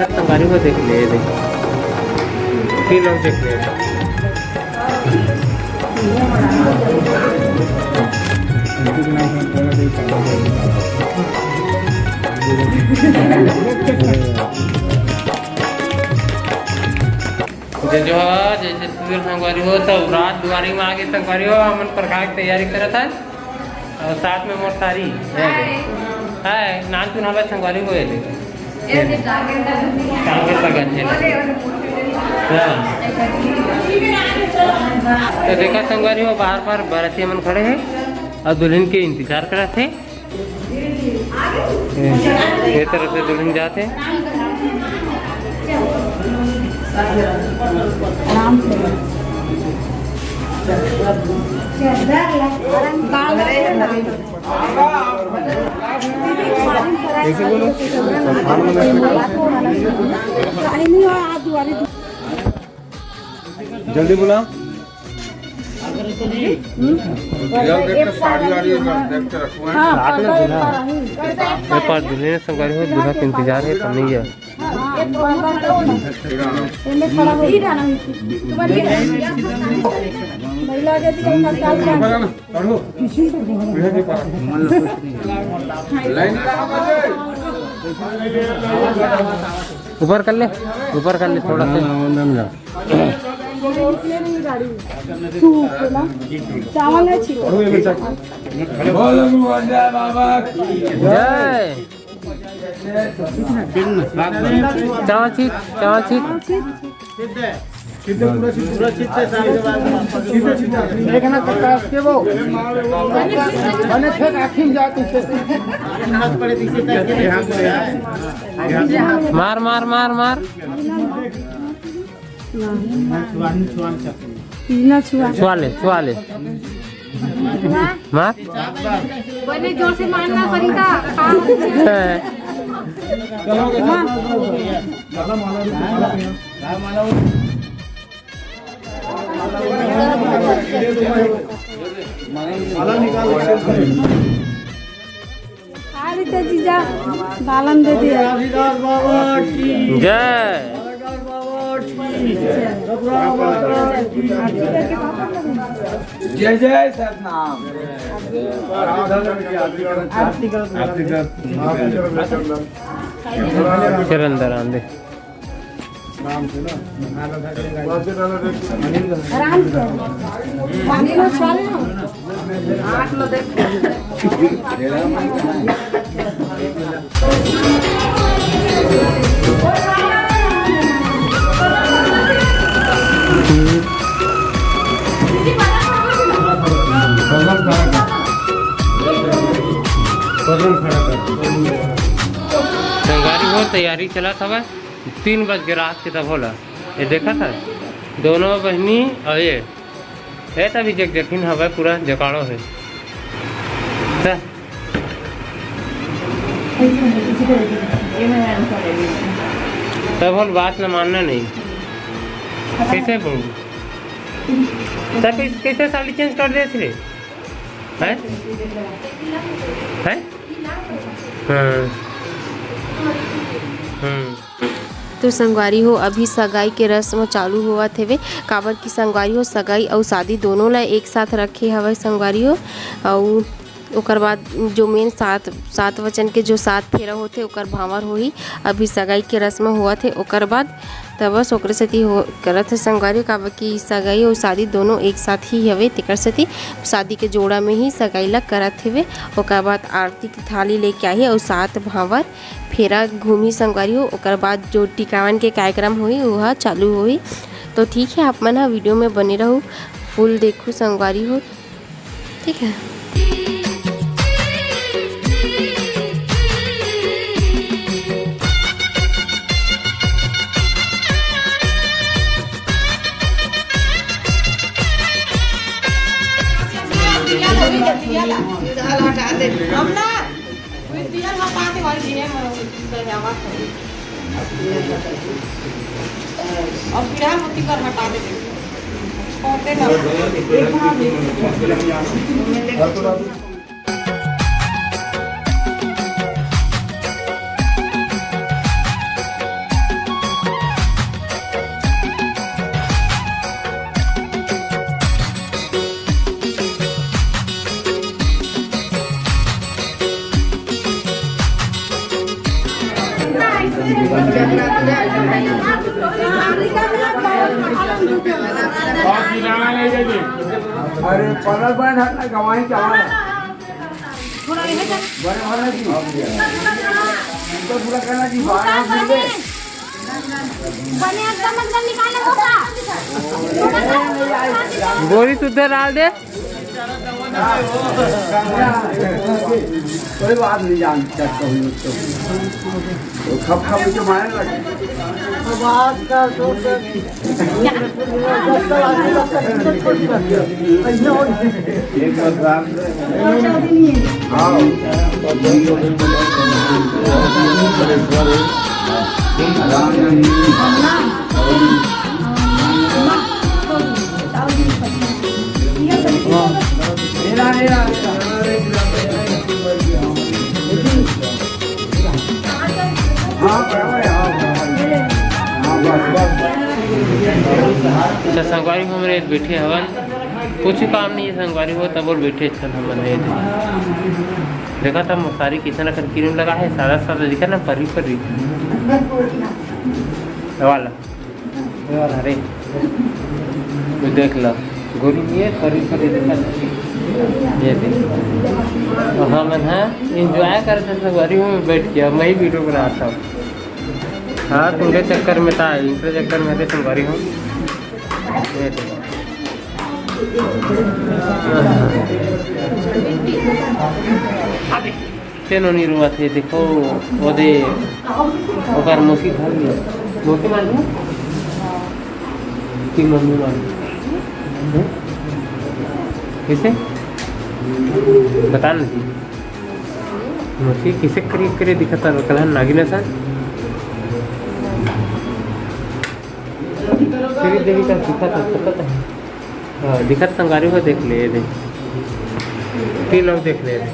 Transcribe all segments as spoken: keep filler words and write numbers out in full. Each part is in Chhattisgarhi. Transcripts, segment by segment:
संगवारी हो, देख ले, देख। फिर लोग देख ले। जय जोहार, जय छत्तीसगढ़ संगवारी हो। तो रात दुआरी में आगे संगवारी हो, हमन प्रकाश के तैयारी करत हन। अउ साथ में मोर सारी। हाय। हाय, नान सुनावा संगवारी हो, ये देख। टांगे लगा छे। हाँ। तो देखा संगवारी हो, बाहर बाहर बराती मन खड़े हे अउ दुल्हन के इंतजार करत हे। ये, ये तरफ से दुल्हन जात हे। जल्दी बुला। यार, देख के साड़ी वाड़ी देख के रखो है। हाँ, ये पर दुल्हन संगवारी हो, दूल्हा के इंतजार हे, तो नहीं है। ऊपर कर ले, ऊपर कर ले थोड़ा सा। चावल है, ठीक है। जय। चावल ठीक, चावल ठीक। देखना तो काट के वो। मैंने फेंक आखिर जाती से। मार, मार, मार, मार। छुआ ले, छुआ ले। मार। बने जोर से मारना, सरिता। अरे तो जीजा, बालन दे दिया। रविदास बाबा की जय। रविदास बाबा की जय। जय जय सतनाम। आरती कर। चल अंदर आंदे। आराम से। पानी लो, छुआ ले ना। हाथ लो, देख। संगवारी हो, तैयारी चलत हवय। तीन बज के रात के तब होला। ये देखा था, दोनों बहिनी अउ ये, ये तभी जग जखिन हवय, पूरा जकाड़ो है। त तब बोल, बात न मानना नहीं, कैसे बोलूं? तब कैसे साड़ी चेंज कर दे थे? हैं? हैं? हाँ। हम्म। तो संगवारी हो, अभी सगाई के रस्म चालू होवत हेवे, काबर कि संगवारी हो, सगाई अउ शादी दोनों ला एक साथ रखे हवय संगवारी हो। अउ ओकर बाद जो मेन सात, सात वचन के जो सात फेरा होथे, ओकर भांवर होही। अभी सगाई के रस्म होवत हे, ओकर बाद त बस ओकरे सेती हो करत हे संगवारी, काबर कि सगाई अउ शादी दोनों एक साथ ही हवे, तेकर सेती शादी के जोड़ा में ही सगाई ला करत हेवे। ओकर बाद आरती के थाली लेके आही अउ सात भांवर फेरा घूमी संगवारी हो। ओकर बाद जो टिकावन के कार्यक्रम होही, ओहा चालू होही। तो ठीक है, आप मन ह वीडियो में बने रहू, फुल देखू संगवारी हो। ठीक है। अब पीढ़ा मोती कर हटा दे। छोटे ना। अरे, पलक बंद है ना, गवाही चावल। थोड़ा इधर कर। बड़े वाला जी। तो पूरा करना जी, बाहर हाथ बने, बने एकदम, एकदम निकाल लो का। बोरी सुद्धा डाल दे। कोई बात नहीं, जान चेक करूँ तो। तो खप खप के मारे लगे। अब आज का दो एक बार राम आओ। हाँ, बराबर है, हाँ, बराबर है। हाँ, बस, बस। अच्छा, संगवारी हो, हमरे बैठे हवन, कुछ काम नहीं है संगवारी हो, तब और बैठे चल हमन ये दे। देखा था मसारी कितना कर क्रीम लगा है, सादा सादा दिखा ना, परी परी वाला। ये वाला रे, ये देख लो, गोरी नहीं है, परी परी दिखा। ये देख, तो हमन हा एंजॉय करते संगवारी हो, मैं बैठ के मैं ही वीडियो बनाता हूँ। हाँ, तुमरे चक्कर में था, इनके चक्कर में थे संगवारी हो। ये देखो। तेनो नहीं रुआ थे, देखो, वो दे, ओकर मौसी घर में। मौसी मान लो। की मम्मी मान लो। हम्म? कैसे? बता ना जी। मौसी किसे करीब करे दिखता है, कल नागिन सा। तेरी देवी का दिखा था, पता था। हाँ, दिखत संगवारी हो, देख ले, ये देख। तीन लोग देख ले, ये देख।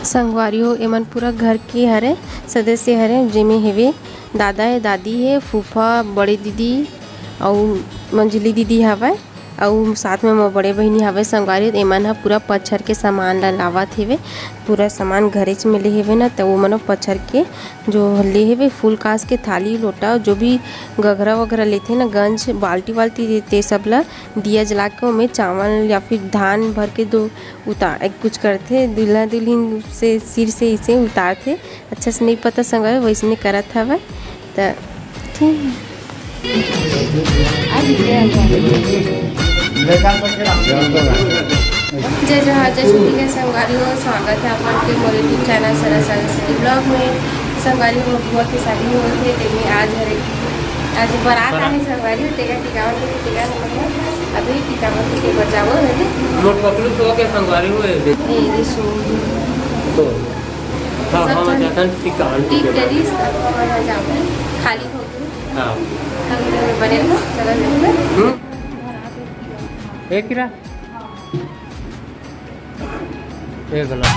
संगवारी हो, एमन पूरा घर के हरे, सदस्य हरे, जेमे हेवे दादा हे, दादी हे, फूफा, बड़े दीदी अउ मंझली दीदी हवय। अउ साथ में मोर बड़े बहिनी हवय संगवारी, एमन ह पूरा पचहर के सामान ला लावत हेवे। पूरा सामान घरेच में ले हेवे न, त ओमन ह पचहर के जो ले हेवे फूल कांस के थाली लोटा, जो भी गघरा वगैरह लेथे न, गंज बाल्टी वाल्टी, ते सब ला दिया जला के ओमे चावल या फिर धान भर के दो उतार कुछ करथे, दूल्हा दुल्हिन से सिर से इसे उतारथे। अच्छा से नहीं पता संगवारी, वैसने करत हवय। त ठीक है। जय जोहार, जय छत्तीसगढ़ संगवारी हो, स्वागत है आप मन के मोर YouTube चैनल सरस सरस्वती ब्लॉग में। संगवारी हो, बुआ के शादी हो गए थे, तेमे आज हरे, आज बारात आए संगवारी हो, तेगा टिकावत के, तेगा मतलब अभी टिकावत के बचाओ है। मोट पकड़ू सो के संगवारी हो, ए दे। ए दे सो। तो हाँ, सब हाँ, जन जाता है टिकावत के। ठीक है, रिश्ता जाओ। खाली हो गए। हाँ। हम बने रहो, चलो। हम्म। एक ही रहा। एक गला।